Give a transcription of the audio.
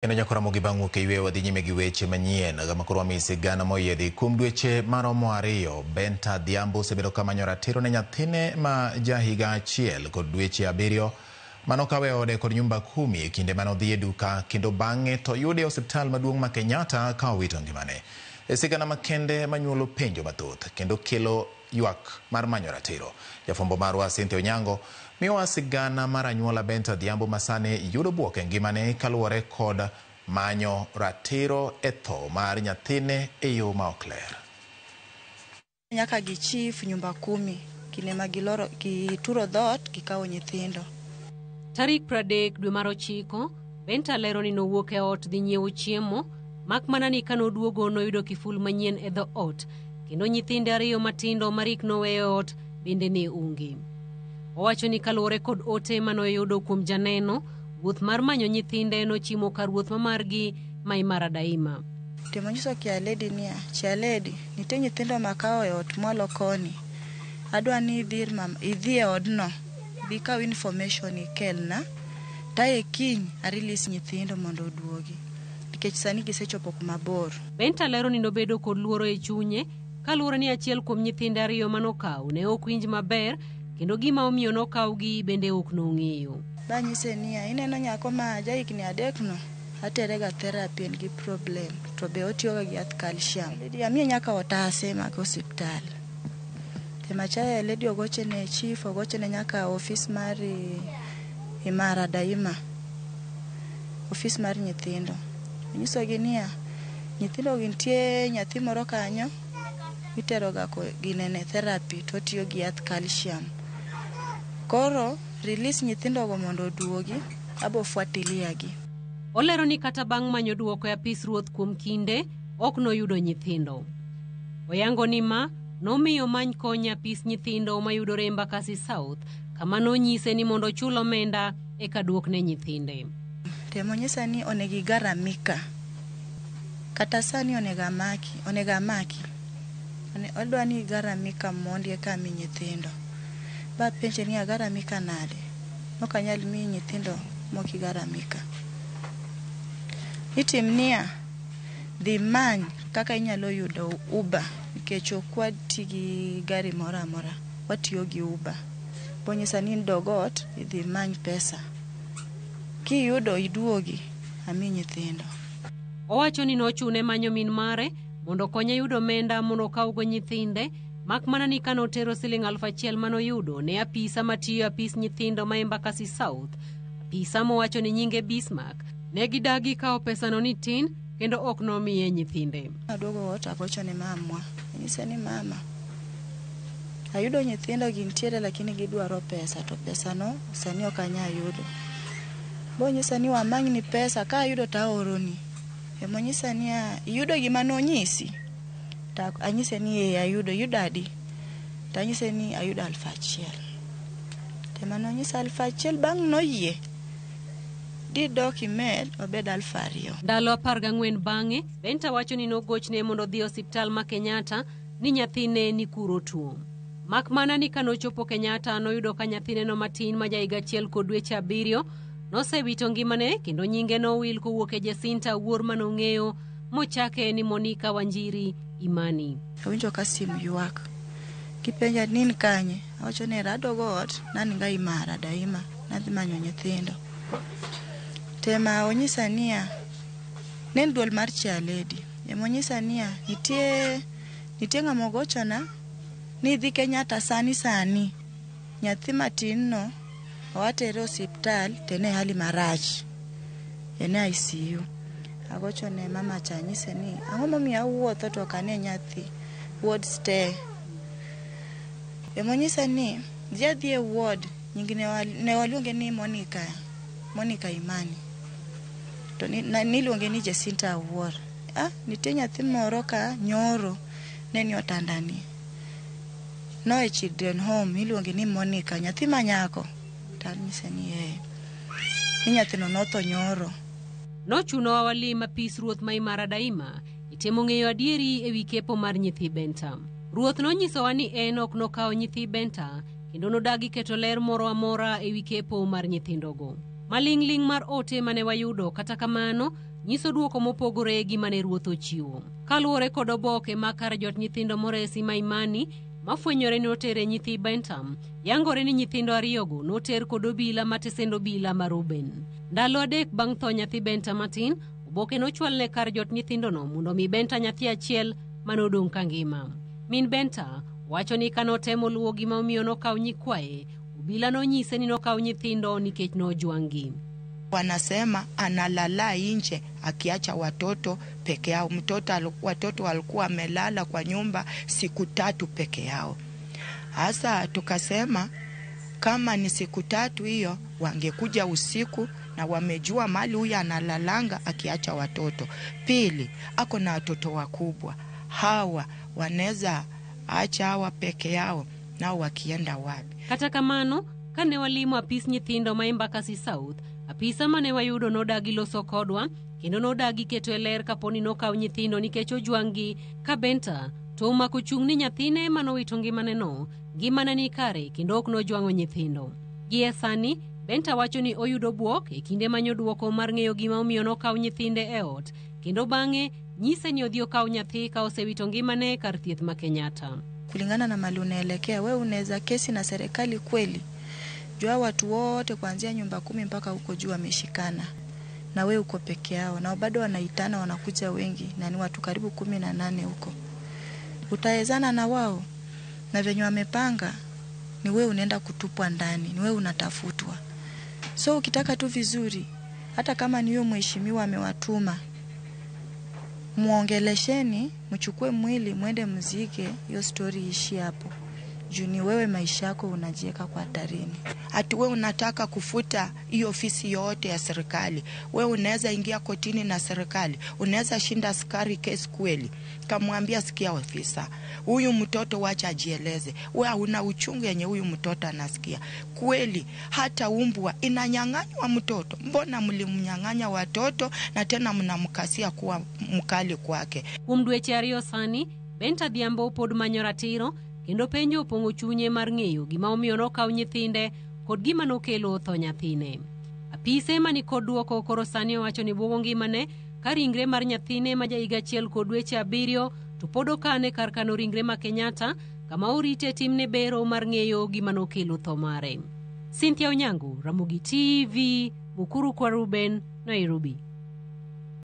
Kendo nyaka Ramogi bang' wuok e yweyo wadhi nyime gi weche manyien kama koro wamiyi sigana moyiedhi. Kuom dweche maromo 2, Benta Adhiambo osebedo ka manyo ratiro ne nyathine ma ja higa 1 kod dweche 7 manokawe e ode kod nyumba kumi e kinde mane odhi e duka kendo bang'e to oyude e osiptal maduong' ma Kenyatta ka owito ngimane. E sigana makende manyuolo penjo mathoth kendo kelo ywak mar manyo ratiro. Jafwambo marwa Cynthia Onyango miyowa sigana mar anyuola Benta Adhiambo masani yudo buok e ngimane kaluwore kod manyo ratiro e tho mar nyathine e yo ma ok ler. Nyaka gi chief nyumba kumi kinde ma giloro gituro dhoot gikawo nyithindo. Tarik 30 dwe mar 9, Benta lero ni nowuok e ot dhi nyiewo chiemo, mak mana ni kanoduogo noyudo kiful manyien e dho ot, kendo nyithinde 2 matindo marik noweyo e ot bende ne onge. Owacho ni kaluwore kod ote manoyudo kuom janeno, wuoth mar manyo nyithinde nochimo kar wuoth ma margi ma Imara Daima. Temo nyiso kia lady niya, chia lady, nitie nyithindo makawo e ot mwalo koni. Adwa ni idhi ir mama, idhi e odno, idhi ikaw information ikelna. Taye kiny a release nyithindo mondo oduogi. Nikech sani gisechopo kuma bor. Benta lero ni nobedo kod luoro e chunye kaluwore ni achiel kuom nyithinde 2 manokaw ne ok winj maber kendo gima omiyo nokawgi bende ok nong'eyo. Banyise niya, ineno nyako ma ja higni 3 no, aterega therapy en gi problem to be otiyoga gi yath calcium. Lady amiye nyaka otase mag osiptal. Emachaye lady ogochene chief, ogochene nyaka ofis mar Imara Daima, ofis mar nyithindo. Onyisogi niya, nyithindo gi nitie nyathi moro kanyo iteroga ginene therapy to otiyo gi yath calcium. Koro release nyithindogo mondo oduogi, abo fuatilia gi. Olero ni kata bang' manyo duoko e apis ruoth kuom kinde, ok noyudo nyithindo. Oyango ni ma nomiyo many kony e apis nyithindo mayudore Embakasi South, kama nonyise ni mondo ochul omenda eka duokne nyithinde. Temo nyisa ni onego igaramika. Kata sani onego amaki, onego amaki. Odwa ni igaramika mondi eka ami nyithindo. Ba penje ni agaramika nade? Ok anyal miyi nyithindo mok igaramika. Itim niya, dhi many kaka inyalo yudo Uber nikech ok wati gi gari moro amora, watiyo gi Uber. Bonyisa ni dog ot idhi many pesa. Kiyudo iduogi ami nyithindo. Owacho ni nochune manyo min mare mondo okonye yudo omenda mondo okawgo nyithinde, mak mana ni kanotero siling 1000 manoyudo ne apisa matiyo apis nyithindo ma Embakasi South. Apisa mowacho ni nyinge Bismarck, ne gidagi kawo pesano ni tin kendo ok nomiye nyithinde. Aduogo ot agocho ne mamwa. Anyise ni mama, ayudo nyithindo gintiere lakini gidwaro pesa to pesano sani ok anyal yudo. Bonyisa ni wamanyni pesa ka ayudo to aoroni. Emonyisa ni iyudo gima nonyisi? To anyise ni ee ayudo, iyudo adi? To anyise ni ayudo 1000. To ema nonyisa 1000 bang' noyie. Didok imed obed 2000. Ndalo 14 bang'e, Benta wacho ni nogochne mondo odhi e osiptal ma Kenyatta ni nyathine ni kuro tuo. Mak mana ni kanochopo Kenyatta noyudo ka nyathineno matin ma ja higa 1 kod dweche 7 nosewito ngimane kendo nyinge nowil kowuok e Jacinta Awuor manong'eyo mochake ni Monica Wanjiri Imani. Awinjo ka simu ywak. Gipenja ni in kanye? Awacho ni adogo ot, naninga Imara Daima, nadhi manyo nyithindo. Tema onyisa niya, ne en duol mar chia lady. Ema onyisa niya, nitie ng'ama ogochona ni idhi Kenyatta sani sani. Nyathi matin no owatere osiptal to en e hali marach. En e ICU. Agocho ne mama cha anyise ni ang'o momiyo awuotho to ok ane nyathi ward stay. Ema onyisa ni dhi adhi e ward, nying ne waluonge ni Monica, Monica Imani. To niluonge ni Jacinta Awuor. Nitie nyathi moro ka nyoro ne ni otandani. No e children home iluonge ni Monica, nyathi ma nyako. To anyise ni ee. Ni nyathino notho nyoro. Nochunowa walim apis ruoth ma Imara Daima e temo ng'eyo adieri ewi kepo mar nyithi Benta. Ruoth nonyisowa ni en ok nokawo nyithi Benta kendo nodagi keto ler moro amora ewi kepo mar nyithindogo. Maling'ling' mar ote mane wayudo kata kamano nyiso duoko mopogore gi mane ruoth ochiwo. Kaluwore kod oboke ma kar jot nyithindo moresi ma Imani mafwenyore ni notere nyithi Bentam, yangore ni nyithindo ariyogo noter kod obila ma tesend obila ma Ruben. Ndalo 3 bang' tho nyathi Benta matin, oboke nochwal ne kar jot nyithindono mondo mi Benta nyathi achiel manodong' kangima. Min Benta wacho ni kanotemo luwo gima omiyo nokaw nyikwaye, obila nonyise ni nokaw nyithindo nikech nojwang'gi. Wanasema analala nje akiacha watoto peke yao. Watoto walikuwa wamelala kwa nyumba siku 3 peke yao. Hasa tukasema kama ni siku 3 hiyo wangekuja usiku na wamejua mali huyu analalanga akiacha watoto. Pili, ako na watoto wakubwa. Hawa wanaweza acha hawa peke yao nao wakienda wapi? Kata kamano, kane walimo apis nyithindo ma Embakasi South, apisa mane wayudo nodagi loso kodwa kendo nodagi keto e ler kaponi nokaw nyithindo nikech ojwang'gi ka Benta to omako chung' ni nyathine manowito ngimane no, ngimane ni kare kendo ok nojwang'o nyithindo. Gie sani, Benta wacho ni oyudo bwok e kinde manyo duoko mar ng'eyo gima omiyo nokaw nyithinde e ot kendo bang'e nyise ni odhi okaw nyathi ka osewito ngimane kar thieth ma Kenyatta. Kulingana na mali unaelekea, wewe unaweza kesi na serikali kweli? Jua watu wote kuanzia nyumba 10 mpaka huko juu wameshikana na wewe uko peke yao, na bado wanaitana, wanakuja wengi na ni watu karibu 18 huko. Utaezana na wao? Na venye wamepanga ni wewe unaenda kutupwa ndani, ni wewe unatafutwa. So ukitaka tu vizuri, hata kama ni huyo mheshimiwa amewatuma, muongelesheni, mchukue mwili mwende mzike, hiyo story ishi hapo. Juu ni wewe maisha yako unajiweka kwa hatarini. Ati wewe unataka kufuta hiyo ofisi yote ya serikali. Wewe unaweza ingia kotini na serikali, unaweza shinda askari kesi kweli? Kamwambia, sikia ofisa, huyu mtoto wacha ajieleze. Wewe una uchungu yenye huyu mtoto anasikia. Kweli hata umbwa inanyang'anywa mtoto. Mbona mlimnyang'anya watoto na tena mnamkasia kuwa mkali kwake? Kuom dweche 2 sani, Benta Adhiambo pod manyo ratiro kendo penjo opong'o chunye mar ng'eyo gima omiyo nokaw nyithinde kod gima nokelo tho nyathine. Apise mani kod duoko koro sani owacho ni buogo ngimane ka ringre mar nyathine ma jahiga 1 kod dweche 7 to pod okane kar kano ringre ma Kenyatta kama orite timne bero mar ng'eyo gima nokelo tho mare. Cynthia Onyango, Ramogi TV, Mukuru kwa Ruben, Nairobi.